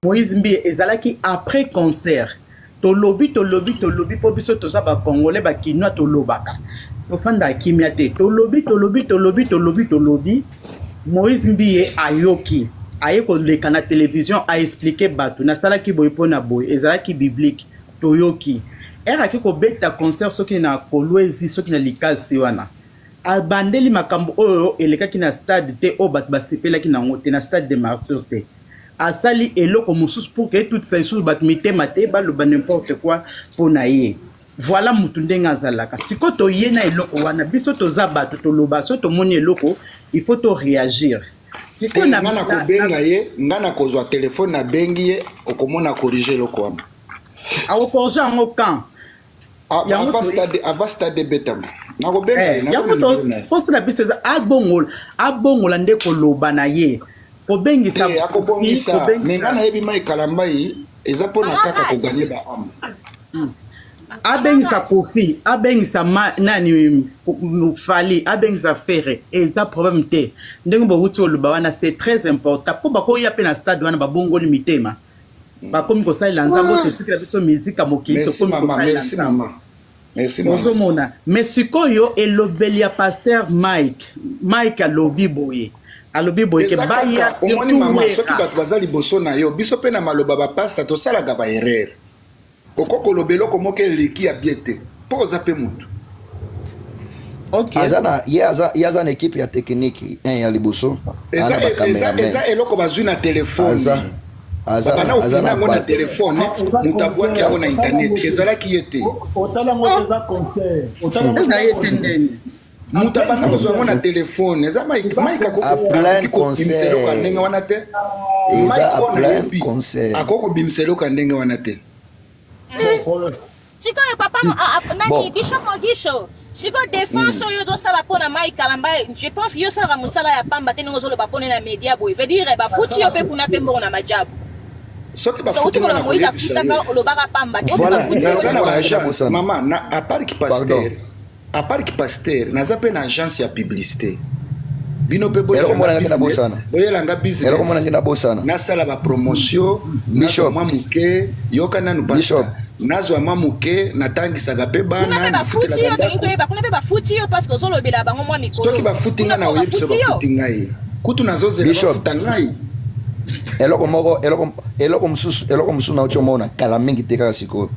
Moïse Mbiye ezalaki après concert. Tolobi tolobi tolobi po biso toza ba congolais ba kinois tolobaka. Tofanda kimia te. Tolobi tolobi tolobi tolobi tolobi Moïse Mbiye ayoki aye koleka na television a expliquer bato nasalaki boye mpo na boye ezalaki biblique toyoki ere ake kobeta concert soki na Kolwezi soki na Likasi wana abandeli makambo oyo elekaki na stade te oyo bato basepelaki na yango te na stade de martyr te asali eloko mosusu pour ke etutisa lisusu bato mitema te baloba n'importe quoi mpo na ye voilà mutu ndenge azalaka sikoyo toye na eloko wana biso toza bato toloba so tomoni eloko il faut to réagir sikoyo nga nakobenga ye nga nakozwa telefone nabengi ye okomona corrige eloko wana akokorige yango quand Ah, avant stade avant stade ebetama nakobenga ye eh, yango posa na biso eza abongola abongola nde koloba na ye kobengisa eh, akobongisa me ngai nayebi mai kalambai eza mpona kaka koganye baame hmm. abengisa kofi abengisa ma, nani fali abengisa ferre eza problème te ndenge bowuti koloba wana c'est très important mpo bakoya mpe na stade wana babongoli mitema bakomi kosalela nzambe oyo totikela biso mizika mokili tokomi kosalela nzambe ozomona mais sikoyo elobeli ya pasteur mike mike alobi boye alobi boye ke baya omoni mama soki bato baza liboso na yo biso mpe na maloba bapasta tosalaka baerreur okoki koloba eloko moko eleki ya bie te mpo oza mpe motu okay. aza na ye aza ye aza na equipe ya technique un ya liboso eza, eza, eza eloko bazwi na telefone babanda kofilme yango na telefone moto abwaki yango na internet ezalaki ye te moto abanda kozwa yango na telefone eza mike akoki kobimisa eloko ya ndenge wana te mike oyo nayebi akoki kobimisa eloko ya ndenge wana te sikoyo papa nani bishop mogisho sikoyo défense oyo ozosala mpo na mike kalamba je pense yo osalaka mosala ya pamba te ndenge ozoloba mpona na media boye veut dire bafuti yo mpe kuna mpe mbongo na majabu soki bafuti nga nakoyebisa yo olobaka pamba te naza na baagence mama na apart ki pasteur apart ki pasteur naza mpe na agence ya publicité bino mpe boyelanga business nasala bapromotion nazwa mwa moke yoka nanu pasta nazwa mwa moke natangisaka mpe bana kuna mpe bafuti yo parce que ozolobela bango mwa mikolo soki bafuti ngai na oyebisa bafuti ngai kutu nazozela bafuta ngai eloko moko eloko mosusu eloko mosusu nauti omona kala mingi te kaka sikoyo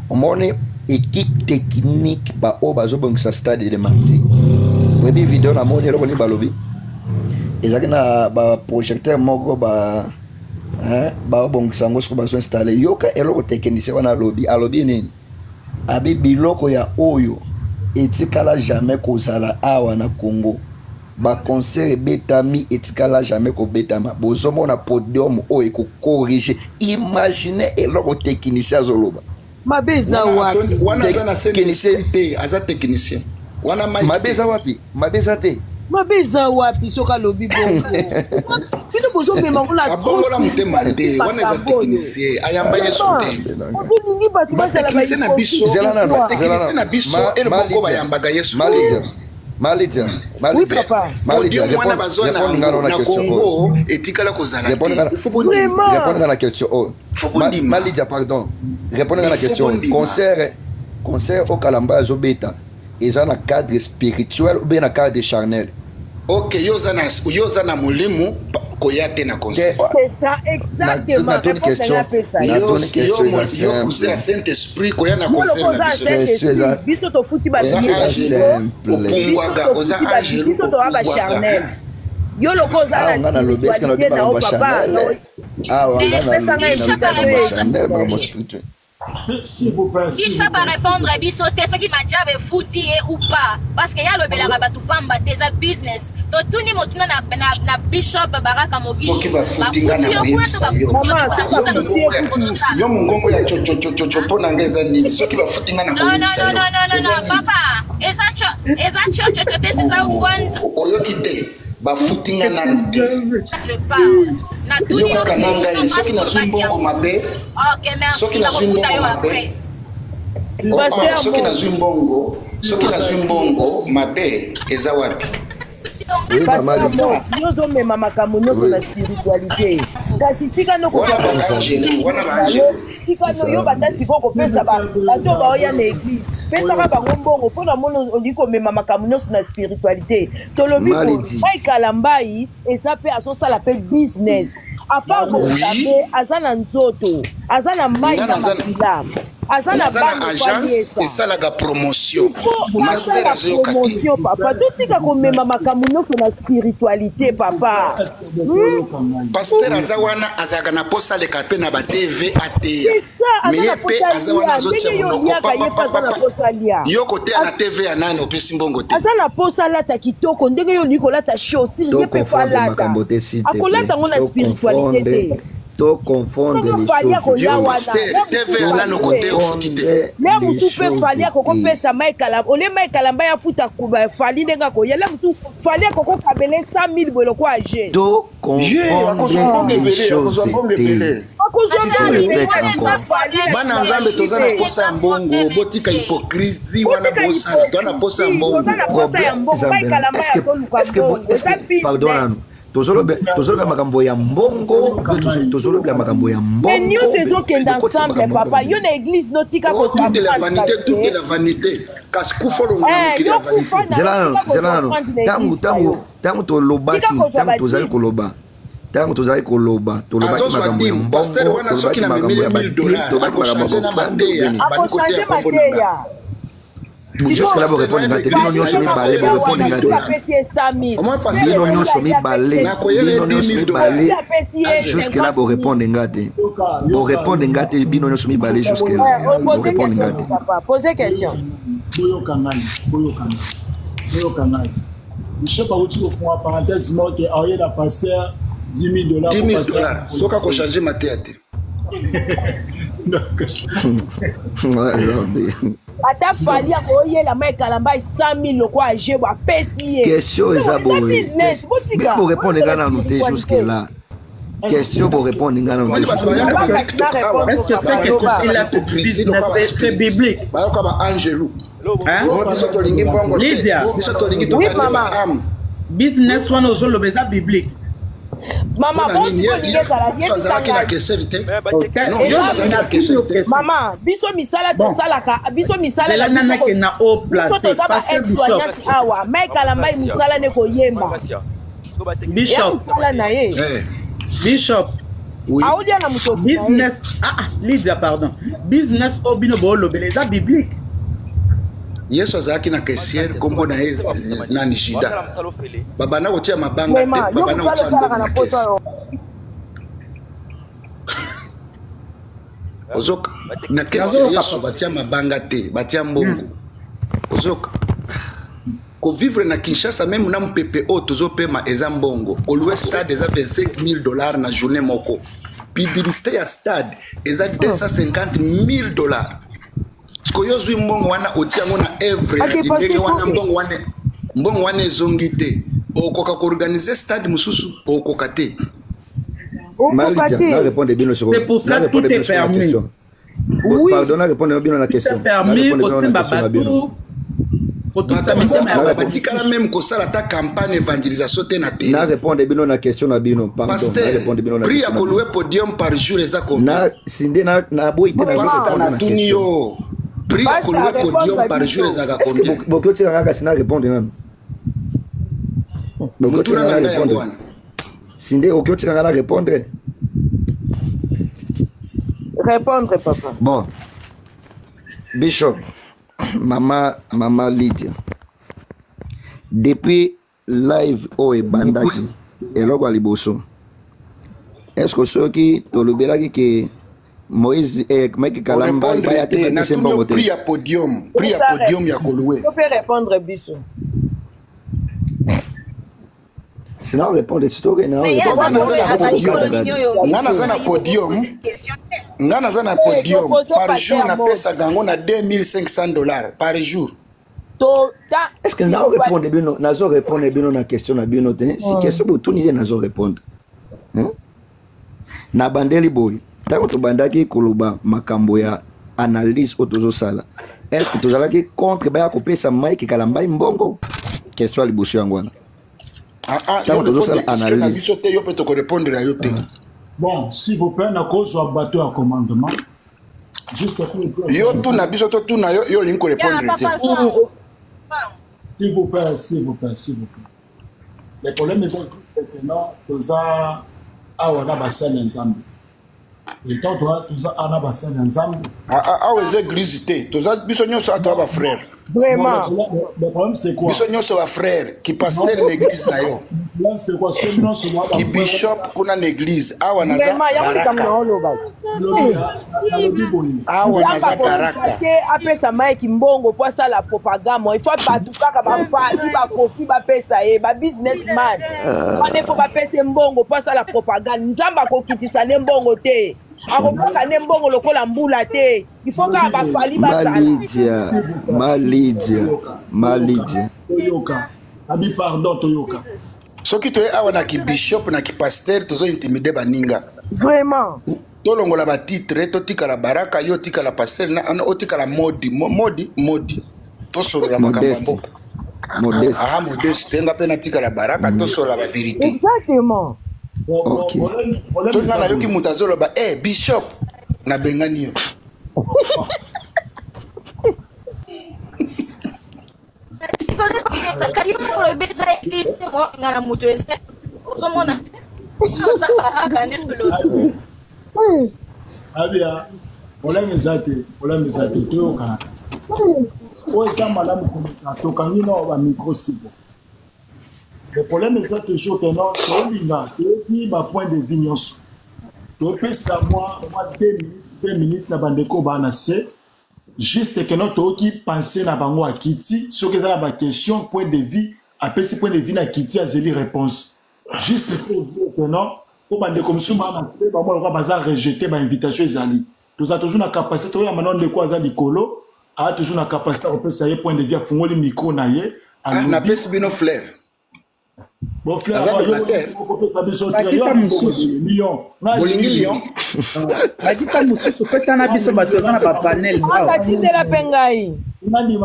omoni équipe technique baoyo bazobongisa stade de martyr oyebi video namoni eloko nini balobi ezalaki na baprojecteur moko ba baobongisa yango soki bazo installe yoka eloko technicien wana alobi alobi nini abi biloko ya oyo etikala jamais kozala awa na congo baconcert ebetami etikala jamais kobetama bozomona podium oyo ekokorige imagine eloko technicien azoloba mabe eza wapi wana aza na saint te aza technicien wana mabe eza wapi mabe eza te mabe eza wapi soki alobi bongo bino bozomema ngo na abongola motema te wana eza technicien ayamba yesu te ozolingi bato bazala batechnicien na biso batechnicien na biso ele moko bayambaka yesu te Malidia, Malidia, oui, papa. Malidia, wana bazwa na, na Congo etikala kozala te. Répondre à la question. Oh. Ma, Malidia, pardon. Répondre à la question. Concert, concert au Kalamba Zobeta. Eza na cadre spirituel ou bien na cadre charnel? Ok, yo oza na yo oza na molimo koya te na concert. C'est ça exactement. Natuni question. Natuni question eza simple. Yo ya Saint Esprit koya na concert na biso. Biso tofuti ba opungwaka oza angelu biso toza ba charnel. Yo loko oza na spiritualité na yo papa. Awa nga nalobi charnel makambo spirituel. Bishop a répondre biso te soki Majab efuti ye ou pas parce que ye alobelaka bato pamba te eza business totuni motuna na, na, na Bishop Baraka Mogisho soki bafuti nga na koyebisa yo yo mongongo ya cococococo mpo na nga eza nini soki bafuti nga na koyebisa yo papa eza cococo te eza kwanza oyoki te bafuti nga nanu te yo kaka na ngai soki nazwi mbongo mabe soki nazwi mbongo mabe soki nazwi mbongo soki nazwi mbongo mabe eza wapi yo ozomema makambo nyonso na spiritualité Kasi tika no tika no yo banda sikoyo kopesa bato baoya na église, pesaka bango mbongo mpo na mona olingi komema makambo nyonso na spiritualité. Tolobi Mike Kalambayi eza mpe azosala mpe business à part bonzambe, aza na nzoto, aza na mai na makila, aza na bana agence esalaka promotion. Masala promotion, papa, totika komema makambo nyonso na spiritualité, papa. Pasteur aza wana, azalaka na posa aleka mpe na batv, ateya, mais ye mpe aza wana, azotia monoko. Yo koteya na TV ya nani? Opesi mbongo te. Aza na posa alata kitoko ndenge yo olingi kolata chaussure, ye mpe faut alata. Akolata yango na spiritualité te. To confondre les choses. Yo pasteur, TV ya nani okoteya, ofuti te? Le mosusu mpe Fally akokopesa Mike Kalamba, ole Mike Kalamba ya futa Fally ndenge akoya. Le mosusu Fally akokokabele 100 000 boye lokwa age. To confondre les choses te. Bana Nzambe, toza na posa ya mbongo. Botika hypocrisie wana bosala. Toza na posa ya mbongo. Pardon nanu, tozolobela makambo ya mbongo, tozolobela makambo ya mbongo. Nyonso ezokende ensemble, papa. Yo na église notika. Kozwa toute la vanité, toute la vanité, kasi kufa olongo na mokili ya vanité. Zela nano, zela nano. Ntango tolobaki, ntango tozali koloba, ntango tozali koloba, tolobaki makambo ya mbongo, tolobaki makambo ya badîmes, tolobaki makambo ya offrande. Akochange mateya. Jusque là borépondre nga te. Bino nyonso mibale borépondre nga te. Bino nyonso mibale, bino nyonso mibale, jusque là borépondre nga te, borépondre nga te. Bino nyonso mibale, jusque là borépondre nga te. Pose question. Boyoka ngai, boyoka ngai, boyoka ngai. Bishop awuti kofunga parenthèse moko ke aoyela pasteur 10 000 $. 10 000 $, soki akochange mateya te. Ata Fally akoyela Mike Kalamba 100 000 lokwa agebo, apesi ye. Question eza boye. Business, botika. Borépondre nga nanu te jusque là. Question, borépondre nga nanu te. Est-ce que ce qu'il a fait business, c'est biblique? Bayoka baangelu. Biso tolingi mbongo te, biso tolingi. Oui, mama. Business wana ozoloba eza biblique? Mama, bosiko olingi ezala. Azalaki na keseri te. Mama, biso misala tosalaka, biso misala, biso toza ba aide soignante awa. Mike Kalambai, mosala nde koyemba. Bishop. Mosala na ye. Bishop. Aolia na moto. Business, ah, ah, Lydia, pardon, business oyo bino boolobela eza biblique? Yesu azalaki na caissière, nkombo na ye nani? Juda. Babanda kotia mabanga te, babanda kotia mbongo na caisse. Ozoka, na caisse ya Yesu batia mabanga te, batia mbongo. Ozoka, kovivre na Kinshasa, même na mopepe oyo tozopema eza mbongo. Kolouer stade eza 25 000 $ na journée moko. Publicité ya stade eza 250 000 $. Sikoyo ozwi mbongo wana, otia yango na œuvre ya ndenge wana, mbongo wana, mbongo wana ezongi te. Okoka koorganiser stade mosusu? Okoka te. Na répondre bino. C'est pour cela tout est permis. Oui. Pardon, na répondre bino na question. Permis kosimba bato. Batikala même kosala ata campagne évangélisation te na te. Na répondre bino na question na bino, pardon, na répondre bino na prix ya kolouer podium par jour eza combien? Na sinde na na boyi te. Na natuni yo, prix ya kolouer podium par jour ezalaka combien? Boki otika kaka si na répondre nanu. Boki otika na répondre. Sinde, oki otika nga na répondre. Répondre, papa. Bon, bishop, mama, mama Lydia, depuis live oyo ebandaki, eloko ya liboso, est ce que soki tolobelaki ke Moïse, Mike Kalamba baya te, bapesi mbongo te? Prix ya podium, prix ya podium ya kolouer. Mpe répondre biso. Sinon répondre sitoke. Nga naza na podium, nga naza na podium, par jour napesaka yango na 2500 $ par jour. Est ce que nazo répondre bino, nazo répondre bino na question na bino te? Si question botuni ye, nazo répondre na bandeli boye. Ntango tobandaki koloba makambo ya analyse oyo tozosala, est ce que tozalaki contre baya kopesa Mike Kalambai mbongo? Question ya liboso yango wana. Ntango tozosala analyse biso te, yo mpe tokorépondre ya yo te. Bon, s'il vous plaît, nakozwa bateau ya commandement. Juste pour yo tuna biso totuna yo, yo olingi korépondre te. S'il vous plaît, s'il vous plaît, s'il vous plaît. Le problème eza maintenant toza awa na basali ya Nzambe. Etant toza awa na basali ya Nzambe. Awa eza église te, toza biso nyonso awa toza bafrère. Vraiment. Le problème c'est quoi? Biso nyonso bafrère, ki pasteur na église na yo. Le problème c'est quoi? Soki nyonso ki bishop kuna na église, awa naza baraka. Awa naza baraka. Apesa Mike mbongo po asala propagande, il faut bato kaka bafali bakofi bapesa ye ba businessman. Wana il faut bapesa mbongo po asala propagande. Nzambe akokitisa ne mbongo te. Akopaka ne mbongo lokola mbula te. Il faut kaka bafali basala. Malidia, Malidia, Malidia. Toyoka. Abi pardon toyoka. Soki toye awa na ki bishop na ki pasteur tozo intimider baninga. Vraiment. Tolongola ba titre, totikala baraka, yo tikala pasteur na otikala modi, modi, modi. Tosolola makambo ya mboka. Modeste. Ah, modeste, nga pe natikala baraka, tosolola ba vérité. Exactement. Ok. Soki nga nayoki moto azoloba, eh bishop, nabengani yo. Abia, problème eza te, problème eza te, toyokana kasi. Oyo eza malamu koleka, tokangi nao ba micro siko. Le problème eza toujours que non, tolinga, toyoki ba point de vue nyonso. Topesa mwa 2 minutes na bandeko baa na se, juste que non toyoki penser na bango akiti, soki eza na ba question, point de vue, apesi point de vue na kiti azeli réponse. Juste pour dire que non, po bandeko mosusu baa na se, bango lokola baza rejeté ba invitation ezali. Toza toujours na capacité, toyamba nano ndeko aza likolo, a toujours na capacité akopesa ye point de vue, afungoli micro na ye. Ah, napesi bino fleur. Bon, fleur, Aza donateur. okopesa biso Bakisa mosusu. lion. Bolingi lion? Bakisa mosusu, pesa na biso bato toza na bapanel. Ata tindela mpe ngai.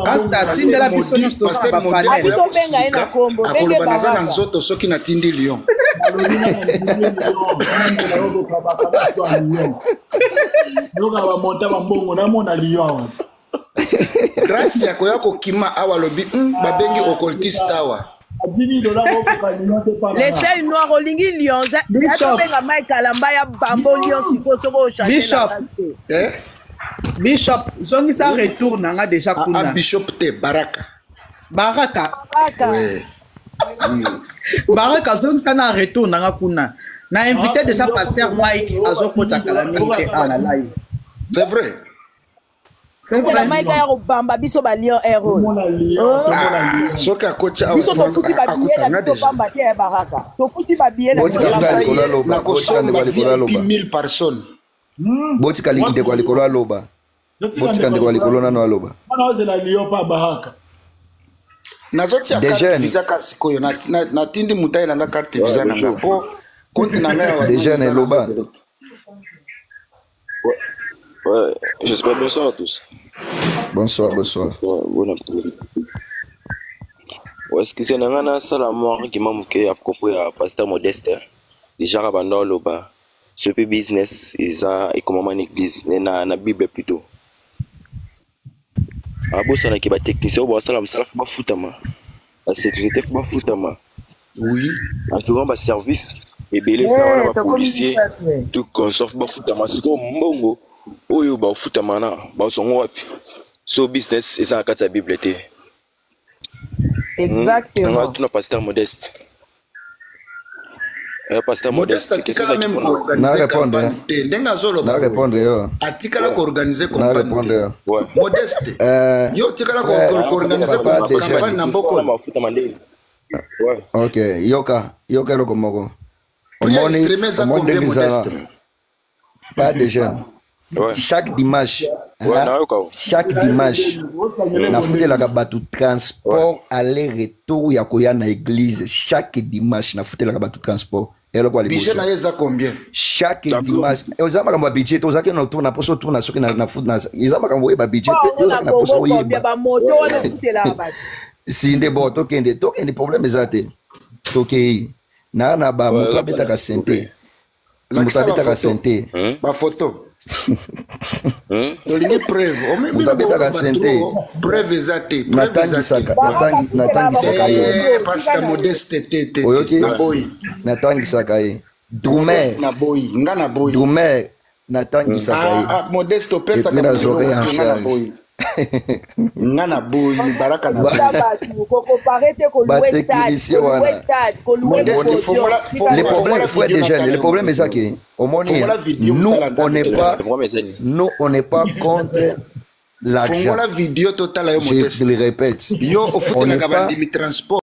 Asta, tindela biso nyonso toza na bapanel. Tobenga ye na kombo, benge akoloba naza na baraka. nzoto soki natindi lion. Yoka bamonta bambongo namona lion awa. Grâce ya koya kokima awa alobi, babengi occultiste awa. Les seuls noirs olingi lion, Bishop. tobenga Mike Kalamba ya bambo lion sikoyo soki ochange. Bishop. Eh? Bishop, zongisa retour na nga déjà Ah, kuna. bishop te, baraka. Baraka. Baraka. Ouais. Baraka, zongisa na retour na nga kuna. Na invité déjà pasteur Mike azokota kala mingi te awa na live. C'est vrai. C'est Mpona vrai. Mike aya kobamba biso ba lion air. Ah, soki akoti awa Biso tofuti ba billet na akutanga biso déjà. pamba te ya baraka. Tofuti ba billet na Botika biso frère pamba. likolo aloba, botika Nakosomba ndeko ya likolo VIP aloba. 1000 personnes. Botika ndeko ya likolo aloba. Botika ndeko ya likolo nano aloba. Ozela lion pa baraka. Nazotia Des carte jeunes. visa ka sikoyo natindi moto ayelanga carte visa na nga po compte na ngai ya Des jeunes eloba. Ouais, j'espère bonsoir à tous. Bonsoir, bonsoir. Ouais, bon après-midi. Ouais, excusez, nanga na sala mwa argument moke à propos ya pasteur Modeste. Déjà ka banda oloba. Ce pe business eza ekomama na église, na Bible plutôt. Abosanaki ba technicien oyo basala mosala fo bafutama. Ba sécurité fo bafutama. Oui. En tout cas, ba service ebele eza wana Eh, ba tokomi policier misato, eh. tout consort fo bafutama. Sikoyo mbongo oyo bafutama na bazongo wapi? So business eza na kati ya Bible te. Exactement. Tuna pasteur Modeste. Pasteur Modeste Modeste, atikala question même ezalaki mpona- koorganize Na répondre, campagne te ndenge azoloba Na boye. répondre yo. Atikala koorganize Na campagne répondre te. yo. Ouais. Modeste, yo otikala frère, koorganize papa des campagne jeunes. na mboka oyo. Bafutama ndenge. Ouais. Ok, yoka, yoka eloko moko. Prière Omoni, extrême eza omoni combien ndenge ezala. Modeste? Pas de jeunes. Ouais. Chaque dimanche, Ouais, hein, nayoka o. chaque dimanche, nafutelaka bato transport aller retour ya koya na église. Chaque dimanche nafutelaka bato transport. Eloko ya Budget liboso. na ye eza combien? Chaque dimanche eza makambo ya budget te, ozalaki na tour na poso tour na soki na foot na eza makambo oyeba budget te, Bango na ozalaki na poso Congo combien oyeba. ba moto wana ofutelaka bato. Si nde bon tokende tokende problème eza te. Tokei na na ba moto abetaka sente. Moto abetaka sente. Bafoto. Tolingi preuve. Moto abetaka sente. Preuve eza te. Natangisaka natangisaka ye. Pasteur Modeste te te. Oyoki? Naboyi. Natangisaka ye. Drumer. Naboyi. Nga naboyi. Drumer natangisaka ye. Ah, Modeste opesaka nazwaka ye en charge. Nga naboyi Baraka na Batechnicien wana. Le problème, frère des jeunes, le problème eza ke omoni, nous on n'est pas, nous on n'est pas contre l'argent. Fongola video totala yo. Je le répète. Yo ofutelaka bandimi transport.